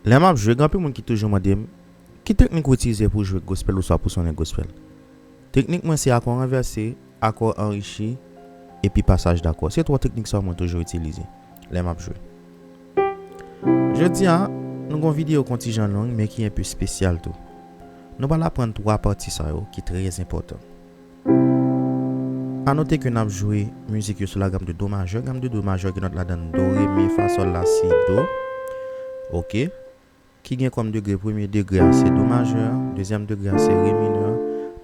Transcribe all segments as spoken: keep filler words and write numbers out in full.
Lè m ap jwe, gen anpil moun ki toujou mande m, ki teknik ou itilize pou jwe gospel oswa pou sonnen gospel? Teknik mwen se akò ranvèse, akò anrichi, epi pasaj dakò. Se twa teknik sa yo mwen toujou itilize lè m ap jwe. Jodi a, nou gon videyo ki yon ti jan long, men ki enpe espesyal tou. Nou pral aprann twa pati sa yo ki trè enpòtan. A note ke n ap jwe mizik yo sou la gam de do majè. Gam de do majè gen nòt ladan l do, re, mi, fa, sòl, la, si, do. Oke. Ki gen kòm degre, premye degre a se do majè, dezyèm degre a se re minè,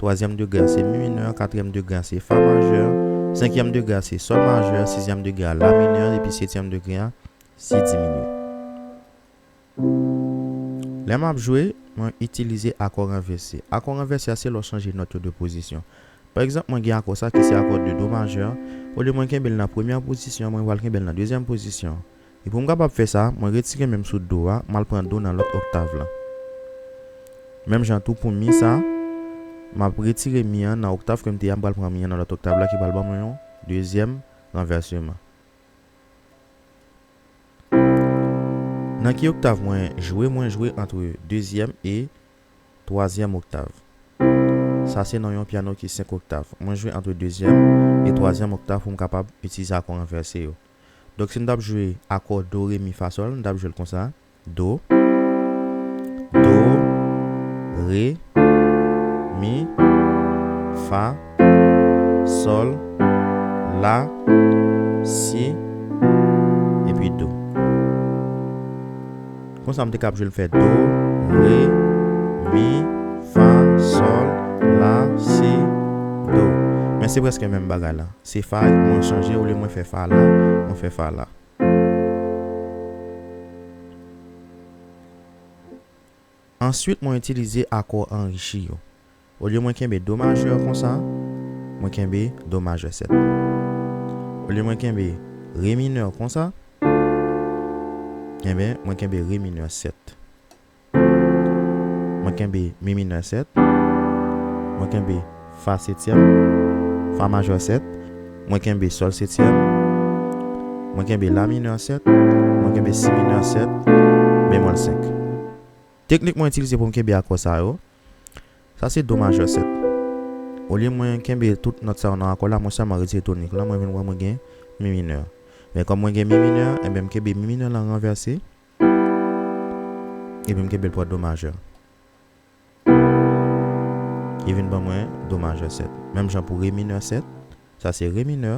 twazyèm degre a se mi minè, katriyèm degre a se fa majè, senkyèm degre a se sòl majè, sizyèm degre a la minè, epi setyèm degre a si diminye. Lè m ap jwe, mwen itilize akò ranvèse. Akò ranvèse a se lè w chanje nòt yo de pozisyon. Pa egzanp, mwen gen akò sa ki se akò de do majè. Olye mwen kenbe l nan premyè pozisyon, mwen pral kenbe l nan dezyèm pozisyon. E pou m kapab fè sa, mwen retire men m sou do a, m al pran do nan lòt oktav la. Menm jan tou pou mi sa, m ap retire mi an nan oktav ke m te ye a, m pral pran mi an nan lòt oktav la ki pral ban mwen yon dezyèm ranvèseman. Nan ki oktav mwen jwe? Mwen jwe antre dezyèm e twazyèm oktav. Sa se nan yon pyano ki senk oktav. Mwen jwe antre dezyèm e twazyèm oktav pou m kapab itilize akò ranvèse yo. Donk, si m t ap jwe akò do, re, mi, fa, sòl, m t ap jwe l konsa. Do, do, re, mi, fa, sòl, la, si, epi do. Konsa, m te kab jwe l fè do, re, mi, fa, sòl, la, si, do. Men se prèske menm bagay la. Se fa, mwen chanje, olye mwen fè fa la, mwen fè fa la. Answit, mwen itilize akò anrichi yo. Olye mwen kenbe do majè konsa, mwen kenbe do majè sèt. Olye mwen kenbe re minè konsa, enben, mwen kenbe re minè sèt. Mwen kenbe mi minè sèt. Mwen kenbe fa setyèm, fa majè sèt. Mwen kenbe sòl setyèm. Mwen kenbe la minè sèt. Mwen kenbe si minè sèt, bemòl senk. Teknik mwen itilize pou m kenbe akò sa yo, sa se do majè sèt. Olye mwen kenbe tout nòt sa yo nan akò la, mwen sèlman retire tonik la, mwen vin wè mwen gen mi minè. Men kòm mwen gen mi minè, enben m kenbe mi minè lan ranvèse, epi m kenbe l pran do majè. Li vin ban mwen do majè sèt. Menm jan pou re minè sèt, sa se re minè.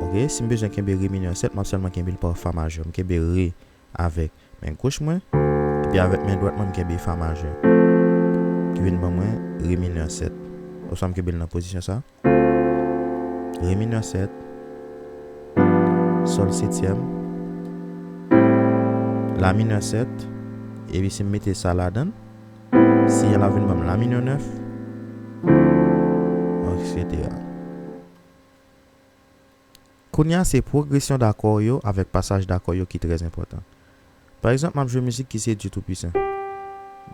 Oke, si m bezwen kenbe re minè sèt, m ap sèlman kenbe l pa fa majè. M kenbe re avèk men goch mwen, epi avèk men dwat mwen, m kenbe fa majè, ki vin ban mwen re minè sèt. Oswa m kenbe l nan pozisyon sa. Re minè sèt, sòl setyèm, la minè sèt, epi si m mete sa ladan l, si an la vin ban m la minè nèf, etsetera. Kounye a, se pwogresyon dakò yo avèk pasaj dakò yo ki trè enpòtan. Pa egzanp, m ap jwe mizik ki se Dieu Tout-Puissant.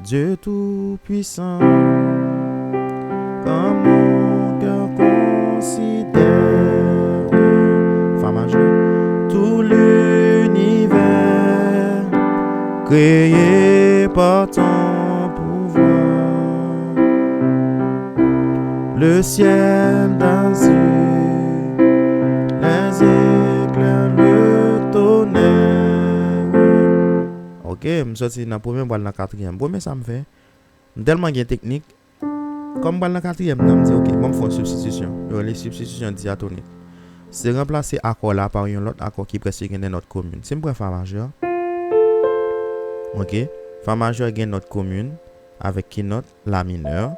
Dieu Tout-Puissant, quand mon cœur considère, fa majè, tout l'univers créé par ton pouvoir. Le ciel d'azur, les éclairs, le tonnerre. Ok, m soti nan premye, m pral nan katriyèm. Premye sa m fè, m tèlman gen teknik, kòm m pral nan katriyèm nan, m di, ok, ban m fè yon sibstitisyon. Yo rele sibstitisyon dyatonik. Se ranplase akò la pa yon lòt akò ki prèske gen de nòt komin. Si m pran fa majè, ok, fa majè gen nòt komin avèk ki nòt? La minè,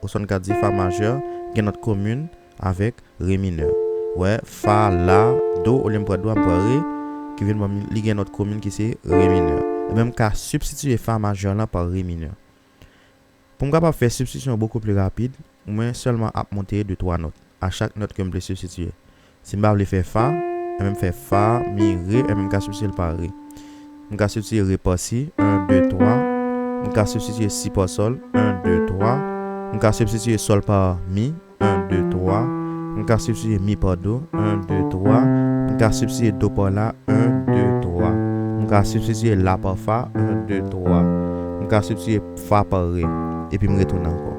oswa n ka di fa majè gen nòt komin avèk re minè. Wè, fa, la, do, olye m pran do a, m pran re, ki vin ban m, li gen nòt komin ki se re minè. Ebyen, m ka sibstitiye fa majè lan pa re minè. Pou m kapab fè sibstitisyon bokou pli rapid, mwen sèlman ap monte de twa nòt a chak nòt ke m vle sibstitiye. Si m pa vle fè fa, enben m fè fa, mi, re, enben m ka sibstitiye l pa re. M ka sibstitiye re pa si, en, de, twa. M ka sibstitiye si pa sòl, en, de, twa. M ka sibstitiye sòl pa mi, en, de, twa. M ka sibstitiye mi pa do, en, de, twa. M ka sibstitiye do pa la, en, de, twa. M ka sibstitiye la pa fa, yon, de, twa. M ka sibstitiye fa pa re, epi m retounen ankò.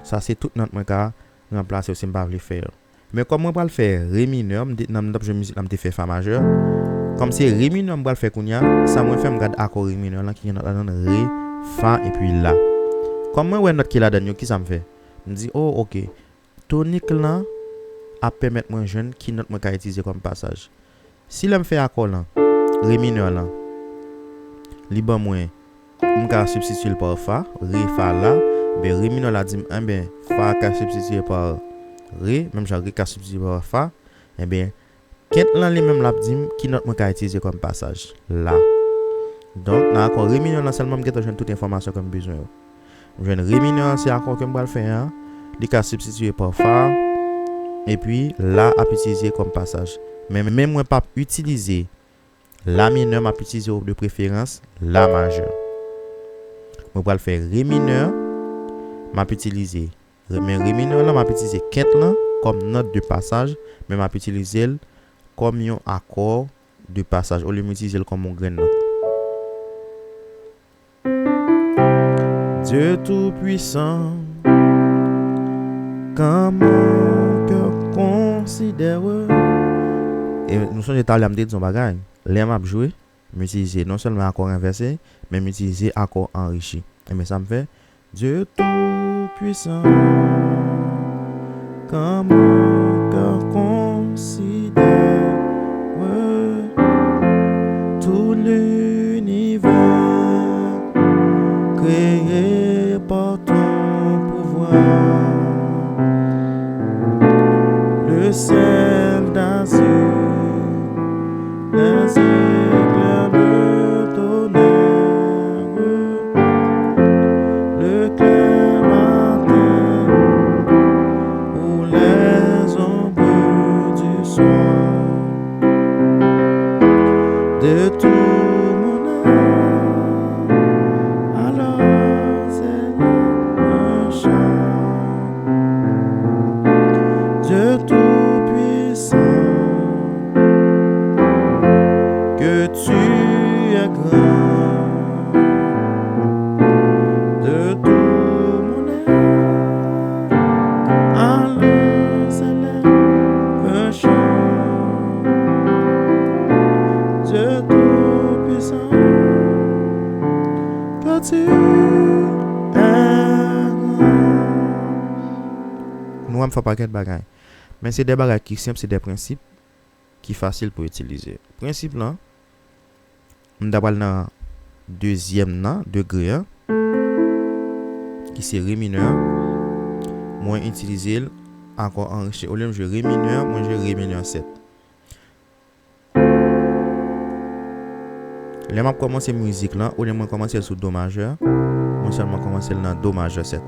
Sa se tout nòt mwen ka ranplase yo si m pa vle fè yo. Men kòm mwen pral fè re minè, m te, nan m t ap jwe mizik la, m te fè fa majè. Kòm se re minè m pral fè kounye a, sa mwen fè, m gad akò re minè lan ki gen nòt ladan l, re, fa, epi la. Kòm mwen wè nòt ki ladan l yo, kisa m fè? M di, oh, ok. Tonik lan ap pèmèt mwen jwenn ki nòt mwen ka itilize kòm pasaj. Si lè m fè akò lan, re minè lan, li ban mwen, m ka sibstitiye l pa fa, re, fa, la, ben re minè la di m, enben, fa ka sibstitiye pa re, menm jan re ka sibstitiye pa fa, enben, kent lan li menm l ap di m ki nòt mwen ka itilize kòm pasaj, la. Donk, nan akò re minè lan sèlman m gentan jwenn tout enfòmasyon ke m bezwen yo. M jwenn re minè an, se akò ke m pral fè an. Li ka sibstitiye pa fa, epi la ap itilize kòm pasaj. Men, men mwen p ap itilize la minè, m ap itilize de preferans la majè. Mwen pral fè re minè, m ap itilize re, men re minè lan, m ap itilize kent lan kòm nòt de pasaj, men m ap itilize l kòm yon akò de pasaj, olye m itilize l kòm yon grenn nòt. Dieu Tout-Puissant, quand mon cœur considère. E nou sonje talè a m te di yon bagay. Lè m ap jwe, m itilize non sèlman akò renvèse, men m itilize akò anrichi. Enben sa m fè, Dieu Tout-Puissant, quand mon cœur considère tout l'univers créé par ton pouvoir, le ciel d'azur, les éclairs, le tonnerre, le clair matin ou les ombres du soir. De tout mon être, alors c'est un chant. Dieu Tout-Puissant, que tu es grand. De tout mon être, alors s'élève un chant. Dieu Tout-Puissant, que tu es grand. Nou wè m fè pakèt bagay. Men se de bagay ki senp, se de prensip ki fasil pou itilize. Prensip lan, m ta pral nan dezyèm nan, degre an, ki se re minè. Mwen itilize l akò anrichi. Olye m jwe re minè, mwen jwe re minè sèt. Lè m ap kòmanse mizik lan, olye mwen kòmanse l sou do majè, mwen sèlman kòmanse l nan do majè sèt.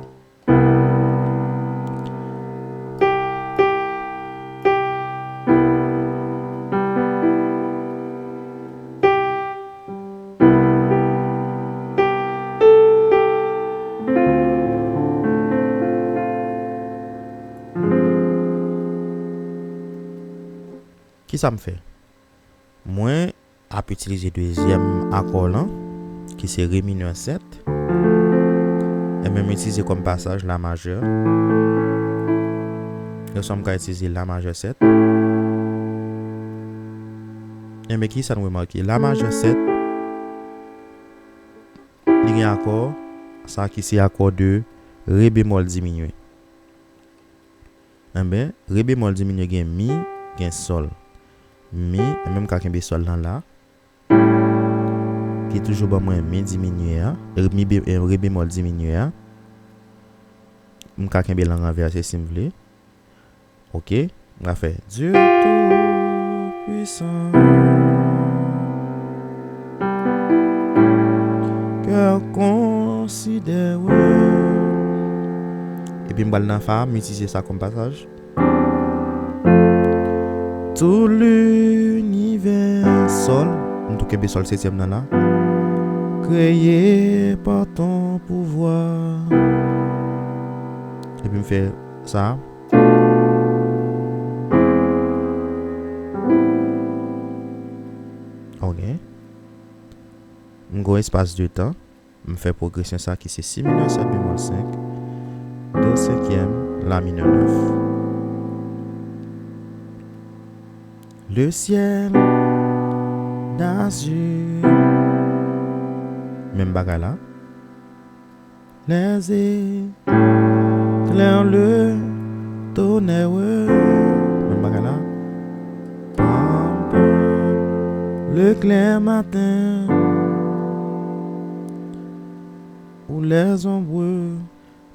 Kisa m fè? Mwen ap itilize dezyèm akò lan, ki se re minè sèt. Enben, m itilize kòm pasaj la majè. Lè sa m ka itilize la majè sèt. Enben, kisa n remake? La majè sèt, li gen akò, sa ki se akò de re bemòl diminye. Enben, re bemòl diminye gen mi, gen sòl. Mi, enben m ka kenbe sòl lan la. Ki toujou ban mwen mi diminye a, e, mi be-, e, re bemòl diminye a. M ka kenbe l an ranvèse si m vle. Ok, m ka fè Dieu Tout-Puissant, cœur considère. Epi m pral nan fa, m itilize sa kòm pasaj. Tout l'univers, sòl, m tou kenbe sòl setyèm nan la. Créé par ton pouvoir. Epi m fè sa. Ok. M gen yon espas de tan. M fè pwogresyon sa ki se si minè sèt bemòl senk, do senkyèm, la minè nèf. Le ciel d'azur. Menm bagay la. Les éclairs, le tonnerre. Menm bagay la. Pam, pam. Le clair matin. Ou les ombres.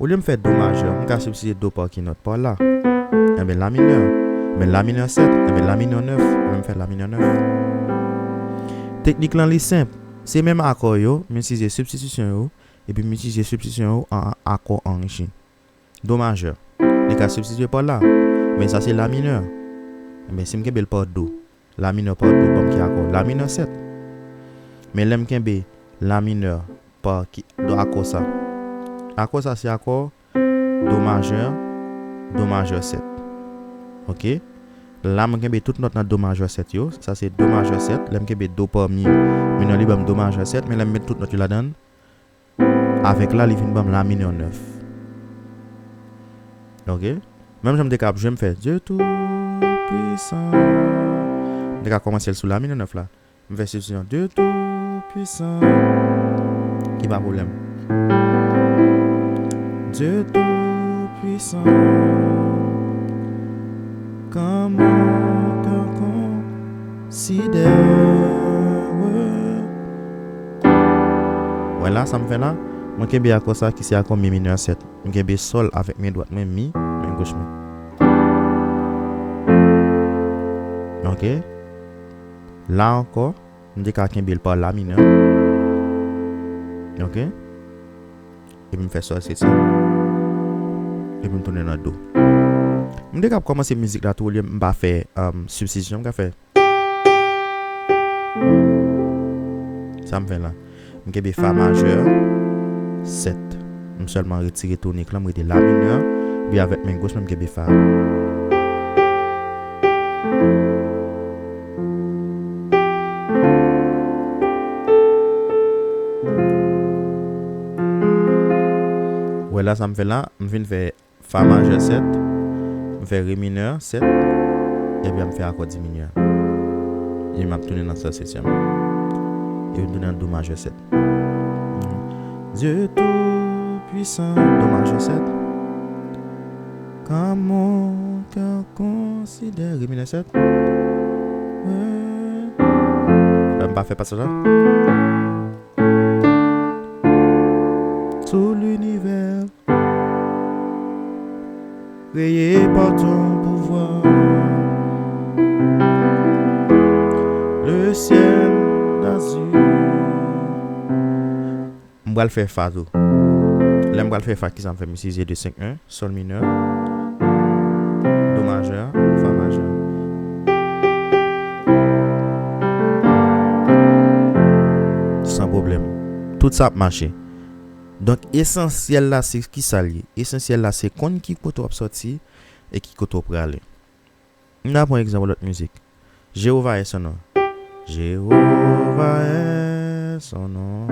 Olye m fè do majè, m ka sibstitye do pa ki nòt? Pa la. Enben, la minè. Enben, la minè sèt. Enben, la minè nèf. Enben, m fè la minè nèf. Teknik lan, li senp. Se menm akò yo, m itilize sibstitisyon yo, epi m itilize sibstitisyon yo an akò anrichi. Do majè. Li ka sibstitye pa la. Men sa se la minè. Enben, si m kenbe l pa do, la minè pa do, ban m ki akò? La minè sèt. Men lè m kenbe la minè pa ki, do akò sa. Akò sa se akò do majè, do majè sèt. Oke? La, mwen kenbe tout nòt nan do majè sèt yo. Sa se do majè sèt. Lè m kenbe do pa mi, minè, li ban m do majè sèt. Men lè m met tout nòt yo ladan l, avèk la, li vin ban m la minè nèf. Oke? Menm jan m te ka ap jwe, m fè Dieu Tout-Puissant. M te ka kòmanse l sou la minè nèf la. M fè sesyon de Tout-Puissant. Ki pa pwoblèm. Dieu Tout-Puissant, quand mon cœur considère. Wè la, sa m fè la? Mwen kenbe akò sa ki se akò mi minè sèt. M kenbe sòl avèk men dwat mwen, mi, men goch mwen. Oke. La ankò, m te ka kenbe l pa la minè. Oke. Epi m fè sòl setyèm. Epi m tounen nan do. M te ka ap kòmanse mizik la tou, olye m pa fè, um, sibstitisyon, m ka fè. Sa m fè la. M kenbe fa majè sèt. M sèlman retire tonik lan, m rete la minè. Epi avèk men goch mwen, m kenbe fa. Wè la, sa m fè la, m vin fè fa majè sèt, m fè re minè sèt, epi m fè akò diminye. Epi m ap tounen nan sòl setyèm. Epi m tounen nan do majè sèt. Dieu Tout-Puissant, do majè sèt. Quand mon cœur considère, re minè sèt. Wè. Lè m pa fè pasaj la. Tout l'univers créé par ton pouvoir. Le ciel d'azur. M pral fè fa tou. Lè m pral fè fa, kisa m fè? M itilize de senk en, sòl minè, do majè, fa majè. San pwoblèm. Tout sa ap mache. Donk, esansyèl la, se kisa l ye? Esansyèl la, se konn ki kote w ap sòti e ki kote w prale. M ta pran egzanp yon lòt mizik. Jewova est son nom. Jewova est son nom.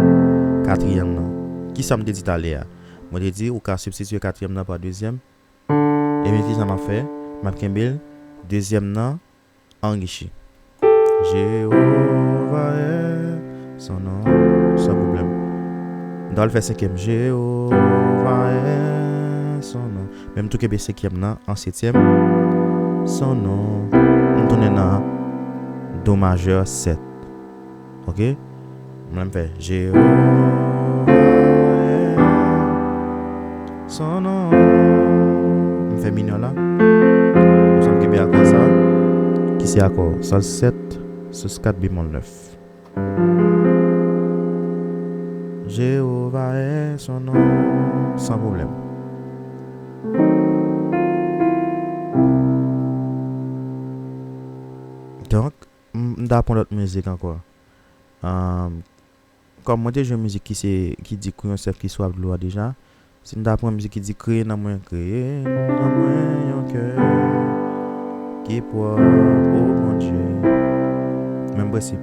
Katriyèm nan. Kisa m te di talè a? Mwen te di ou ka sibstitye katriyèm nan pa dezyèm. Ebyen, kisa m ap fè? M ap kenbe l, dezyèm nan anrichi. Jewova est son nom, san pwoblèm. M ta al fè senkyèm. Jewova est son nom. Men m tou kenbe senkyèm nan an setyèm. Son nom. M tounen nan do majè sèt. Oke? Mwen m fè Jewova est son nom. M fè minè la. Konsa m kenbe akò sa, ki se akò sòl sèt, sos kat bemòl nèf. Jewova est son nom, san pwoblèm. Donk, m, m ta pran lòt mizik ankò. Ahn, kòm mwen te jwe mizik ki se, ki di kou yon sèf ki swaf dlo a deja, si m ta pran mizik ki di kreye nan mwen, kreye nan mwen yon kè ki pwòp, o Bondye. Menm prensip.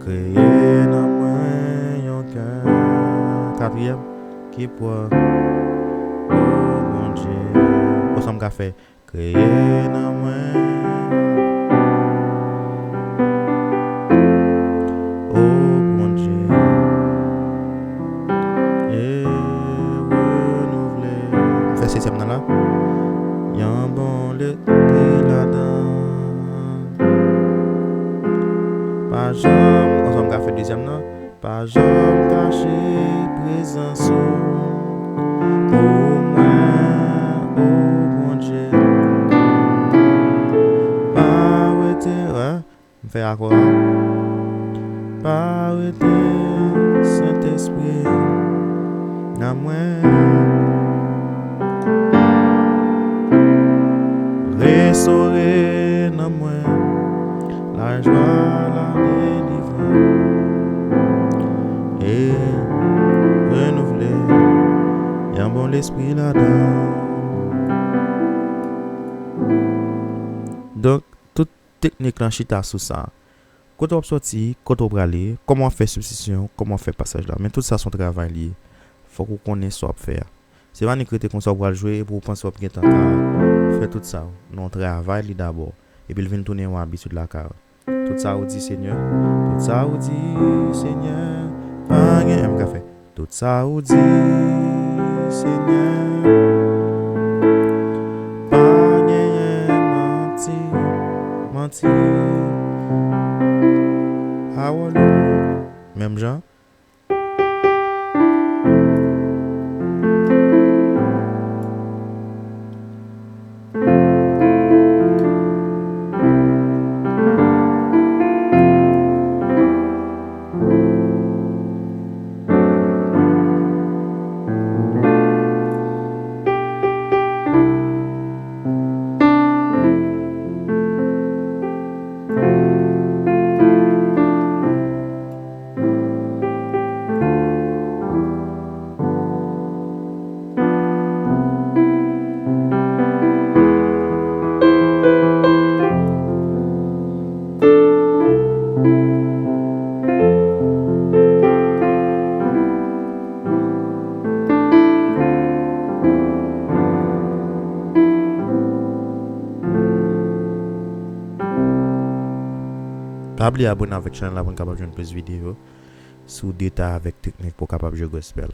Kreye nan mwen Ki pwa, o Bondye. Ou sa m ka fè. Kreye nan mwen. O Bondye. E renouvle. M fè sezyèm nan la. Yon bon lespri ladan. Pa janm, ou sa m ka fè dezyèm nan. Pa janm kache prezans ou pou mwen, o Bondye. Pa rete, wè, m fè akò a. Pa rete, Sentespri, nan mwen. Restore nan mwen lajwa, ladelivrans e renouvle yon bon lespri ladan. Donk, tout teknik lan chita sou sa. Kote w ap sòti, kote w prale, kòman w ap fè sibstitisyon, kòman w ap fè pasaj la. Men tout sa se yon travay li ye. Fòk ou konnen sa w ap fè a. Se pa nik rete konsa w pral jwe epi w panse w ap gentan ka fè tout sa. Non, travay li dabò. Epi l vin tounen yon abitid lakay ou. Tout sa ou di, Senyè. Tout sa ou di, Senyè. Pa gen, m ka fè. Tout sa ou di, Senyè. Pa genyen manti, manti. Pawòl ou. Menm jan. Pa bliye abone avèk chanèl la pou n kapab jwenn plis videyo sou detay avèk teknik pou w kapab jwe gospel.